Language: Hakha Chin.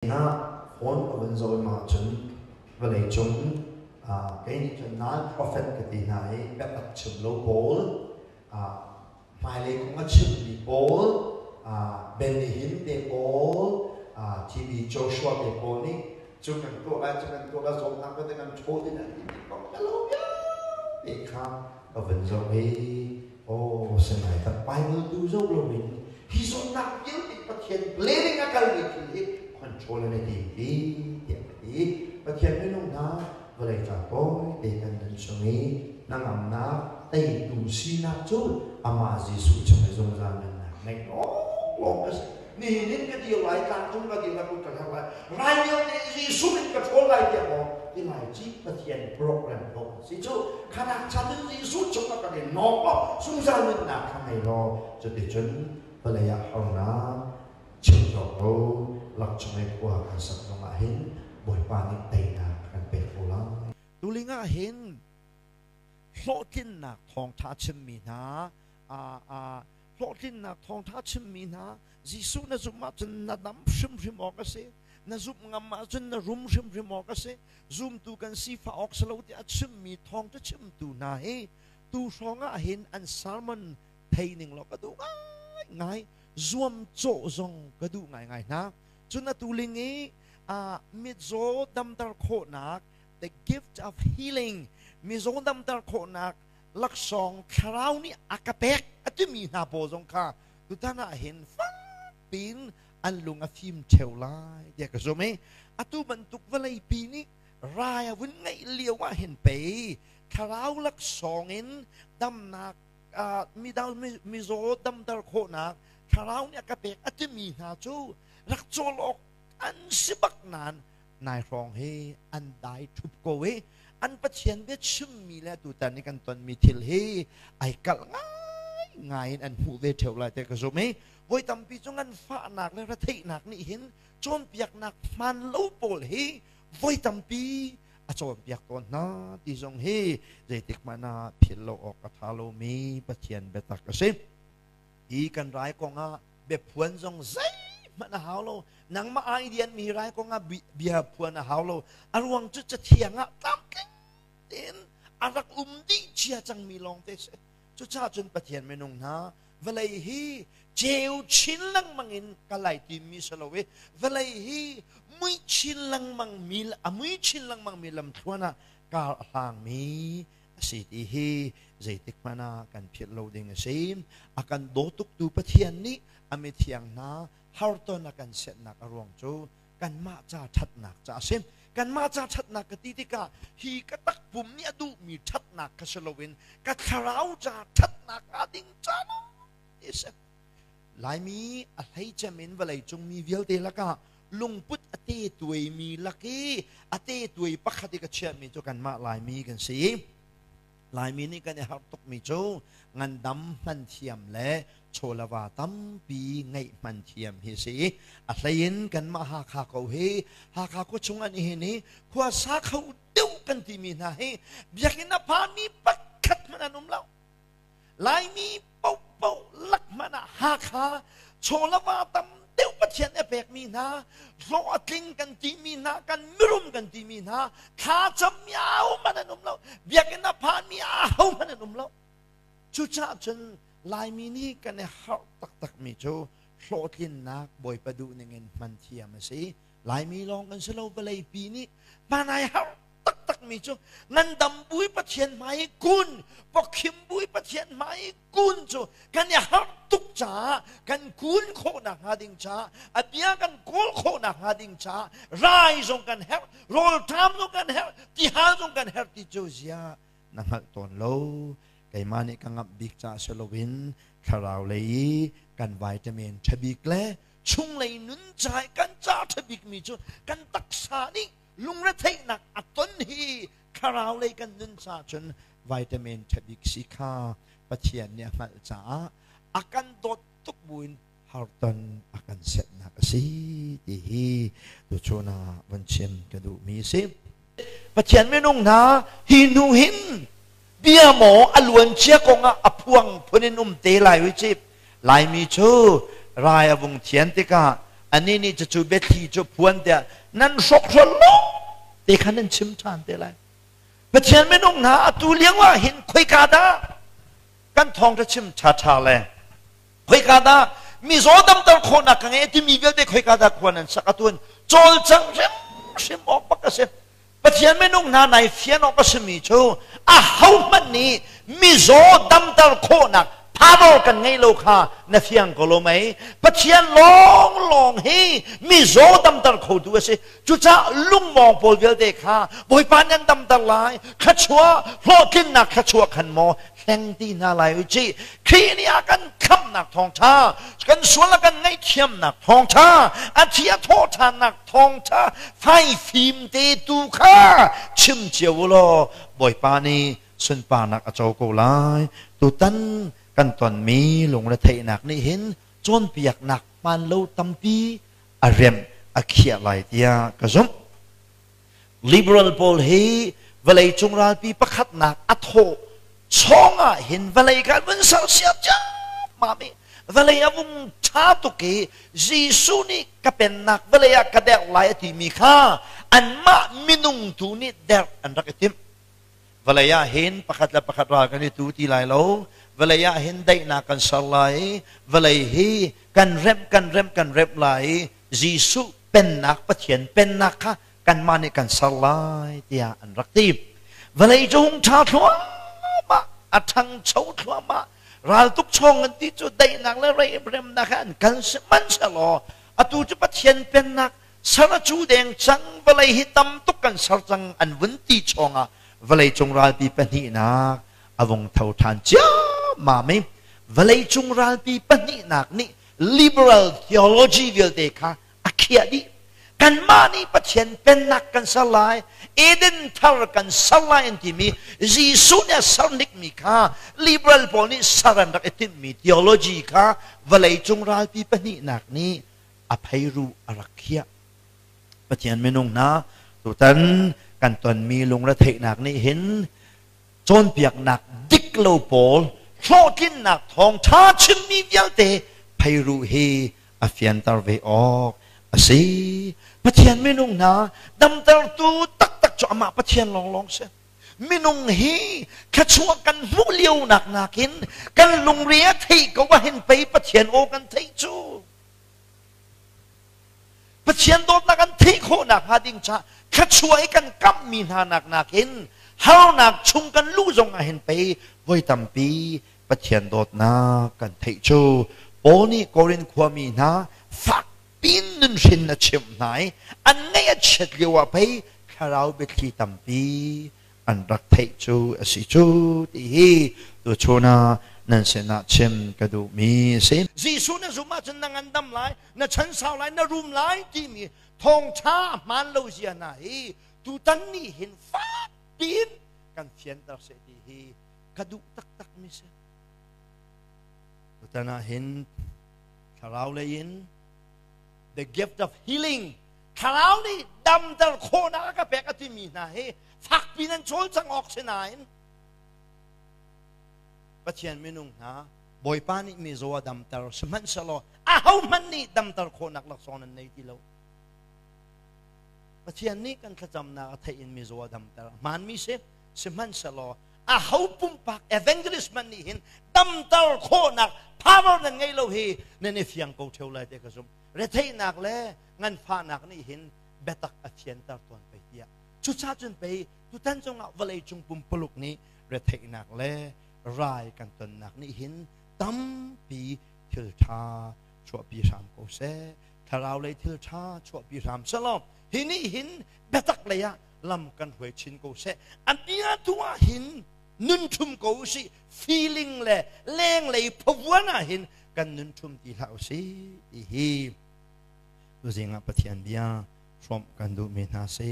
Na phone ka vun zoh ma cun vawleicung kei nih cun non-prophet ka ti hna i biatak chim lo pawl, hmailei kong a chimmi pawl, Benny Hinn te pawl, TB Joshua te pawl nih cu kan tuah lai, cu kan tuah lai, zawtnak vialte kan ṭhawl ding an ti kong ka lo vialte kha ka vun zoh i aw sinai tak Bible tu zoh loin hi zawtnak vialte Pathian planning a kalmi thil hi control an i tim ti tiah ka ti. Pathian minung hna vawlei ca tawi te kan nun chung i hnangamnak teitu sinak cu amah Jesuh chung i zungzal nunnak ngeih lawnglawng a si. Nihin in ka dir lai, tlangcung ka dir lai, kut ka hler lai, rai vialte Jesuh in ka ṭhawl lai tiah maw ti lai ci Pathian program ko si cu. Khanak chan in Jesuh chung ah kan i nawk law zungzal nunnak kha ngei law cuticun vawlei ah harnak chim cawk lo lak chung i khua kan sak zong ah hin Bawipa nih teinak a kan pek ko lai. Tuling ah hin hlawhtlinnak thawngṭha chimmi hna, hlawhtlinnak thawngṭha chimmi hna, Jesuh na zumh ahcun na dam hrimhrim awk a si. Na zumh ngam ahcun na rum hrimhrim awk a si. Zumtu kan sifah awk si lo tiah a chimmi thawngṭha chimtu hna hi tu hrawng ah hin an sermon thei ning law ka duh ngaingai. Zuamcawh zong ka duh ngaingai hna. Cun atu ling i mitzaw damter khawhnak, the gift of healing, mizaw damter khawhnak laksawng thlarau nih a ka pek a timi hna pawl zong kha tutan ah hin fak piin an lung a fim ṭheo lai tiah ka zum i atu bantuk vawleipi nih rai a vun ngeih lio ah hin pei thlarau laksawng in damnak midang mizaw damter khawhnak thlarau nih a ka pek a timi hna cu rak cawl awk an si bak nain nai hrawng hi an dai ṭhup ko i an Pathian bia chimmi le tutan i kan tonmi thil hi ai kalh ngaingai in an hmuh ve ṭheo lai te ka zum i voi tampi cu nganfahnak le retheihnak nih hin cawnpiaknak hmaan lo pawl hi voi tampi a cawnpiak tawn hna ti zong hi zeitik hmanh ah philh lo awk a ṭha lomi Pathian biatak a si. Hi kan rai kongah biaphuan zong zeihmanh a hau lo. Nangmah ai dianmi rai kongah bia phuan a hau lo. A ruang cu cathiang ah tlamtling tein a rak um dih cia cangmi lawng te si. Cucaah cun Pathian minung hna, vawlei hi ceu chin lengmang in ka lai timi si lo i vawlei hi mui chin lengmang mi a mui chin lengmang mi lamthluan ah kar a hlangmi a si ti hi zeitik hmanh ah kan philh lo ding a si. A kan daw tuktu Pathian nih a mithiang hna harton a kan setnak a ruang cu kanmah ca ṭhatnak ca a si. Kanmah ca ṭhatnak ka ti tikah hi ka takpum nih a duhmi ṭhatnak kha si loin ka thlarau ca ṭhatnak hnga ding ca ti a si. Laimi a hleicem in vawleicung mi vialte lakah lungput a te tuaimi lak i a te tuai pakhat i ka chiahmi cu kanmah Laimi kan si. Laimi nih kan i harh tukmi cu ngandam hman thiam le chawlava tampi ngeih hman thiam hi si. A hlei in kanmah Hakha ko hi Hakha khua chung an i hin i khua sa kho deuh kan timi hna hi biakinn a phanmi pakhat hmanh an um lo. Laimi paohpaoh lak hmanh ah Hakha chawlava tam deuh Pathian a pekmi hna, hlawh a tling kan timi hna, kan mirum kan timi hna, thlacammi ahohmanh an um lo, biakinn a phanmi ahohmanh an um lo. Cucaah cun Laimi nih kan i harh taktakmi cu hlawhtlinnak Bawipa duh ningin hman thiam a si. Laimi lawng kan si lo, vawleipi nih hman ai harh taktakmi cu ngandam bui Pathian hmai i kun, pawkhim bui Pathian hmai i kun cu kan i harh tuk caah kan kun khawhnak hnga ding caah a bia kan kawl khawhnak hnga ding caah rai zong kan herh, rawlṭam zong kan herh, tihal zong kan herh ti cu zia na hngalh tawn lo. Keimah nih ka ngamh bik caah si loin thlarau lei i kan vitamin ṭha bik le chunglei nun ca i kan ca ṭha bikmi cu kan taksa nih lungretheihnak a ton hi thlarau lei kan nun caah cun vitamin ṭha bik si kha Pathian nih a hngalh caah a kan dawt tuk buin harton a kan setnak a si ti hi tuchun ah van chim ka duhmi a si. Pathian minung hna, hi hnu hin bia maw a luancia kongah a phuang phun in um te lai ui cip. Laimi cu rai a vung thian tikah Anih nih cucu biathli cu phuan tiah nan hrawkhrol lawng te kha nan chim ṭhan te lai. Pathian minung hna atu lio ah hin khoika dah kan thawngṭha chim ṭhaṭha le khoika dah mizaw damter khawhnak ka ngei timi vialte khoika dah khua nan sak atuan cawlcangh hrimhrim awk bak a si. Pathian minung hna nai fian awk a simi cu ahohmanh nih mizaw damter khawhnak power kan ngei lo kha na fiang ko lo mei? Pathian lawnglawng hi mizaw damter khotu a si. Cucaah lungmawng pawl vialte kha Bawipa nan damter lai, thluachuah, hlawhtlinnak thluachuah khan maw hleng ti hna lai u cih. Khrih nih a kan khamhnak thawngṭha, kan sual a kan ngaihthiamnak thawngṭha, a thi a thawhṭhannak thawngṭha faifim te tu kha chim cio u law Bawipa nih sunparnak a co ko lai. Tutan kan tonmi lungretheihnak nih hin cawnpiaknak hmaan lo tampi a remh a khiah lai tiah ka zumh. Liberal pawl hi vawleicung ralpi pakhatnak a thawh chawng ah hin vawlei kha vun sersiam ciammam i vawlei a vung ṭha tuk i Jesuh nih ka pennak vawlei ah ka derh lai a timi kha anmah minung tu nih derh an rak i timh. Vawlei ah hin pakhat le pakhat ral kan i tu ti lai lo. Vawlei ah hin daihnak kan ser lai i vawlei hi kan remh kan remh kan remh lai i Jesuh pennak Pathian pennak kha kanmah nih kan ser lai tiah an rak ti. Vawlei cu hung ṭha thluahmah, a ṭhangcho thluahmah. Raltuk chawng an ti cu daihnak le remnak he an kal sihmanhsehlaw atu cu Pathian pennak ser a cu deng cang, vawlei hi tam tuk kan ser cang an vun ti chawngah vawleicung ralpi pahnihnak a vung tho ṭhan ciammam i vawleicung ralpi pahnihnak nih liberal theology vialte kha a khiah dih. Kanmah nih Pathian pennak kan ser lai, Eden thar kan ser lai an timi Jesuh nih a ser hnikmi kha liberal pawl nih ser an rak i timhmi theology kha vawleicung ralpi pahnihnak nih a pheiru a rak khiah. Pathian minung hna, tutan kan tonmi lungretheihnak nih hin cawnpiaknak dik lo pawl hlawhtlinnak thawngṭha chimmi vialte pheiru hi a fianter ve awk a si. Pathian minung hna damtertu taktak cu amah Pathian lawnglawng si. Minung hi thluachuah kan hmuh lio nak nakin kan lungre a theih ko ahhin pei Pathian aw kan theih cu. Pathian dawtnak kan theih khawh nakhnga ding caah thluachuah i kan kamhmi hna nak nakin harnak chung kan luh zong ahhin pei voi tampi Pathian dawtnak kan theih cu. Paul nih Korin khuami hna fak pin nunhrin a chimh hna i an ngaih a chiat lio ah pei thlarau biathli tampi an rak theih cu a si cu ti hi tuchun ah nan sinah chim ka duhmi a si. Jesuh na zumh ahcun na ngandam lai, na chansau lai, na rum lai timi thawngṭha a hmaan lo zia hna hi tutan nih hin fak piin kan fianter seh ti hi ka duh taktak mi si. Tutan ah hin thlarau lei in the gift of healing thlarau nih damter khawhnak a ka pek a timi hna hi fakpi nan cawlcang awk si nain Pathian minung hna Bawipa nih mizaw a damter sihmanhsehlaw ahohmanh nih damter khawhnak laksawng nan nei ti lo. Pathian nih kan thlacamnak a theih in mizaw a damter hmaanmi si sihmanhsehlaw aho pumpak evangelist man nih hin damter khawhnak power nan ngei lo hi nan i fiang ko theo lai te ka zum. Retheihnak le nganfahnak nih hin biatak a fianter tawn pei tiah cuca cun pei tutan cungah vawlei cung pumpuluk nih retheihnak le rai kan tonnak nih hin tampi thil ṭha chuahpi hram ko seh, thlarau lei thil ṭha chuahpi hram selaw hi nih hin biatak lei ah lam kan hruai chin ko seh. A bia tu ah hin nun ṭhum ko usih, feeling le lenglei phavuan ah hin kan nun ṭhum ti hlah usih ti hi tuzing ah Pathian bia hrawmh kan duhmi hna si.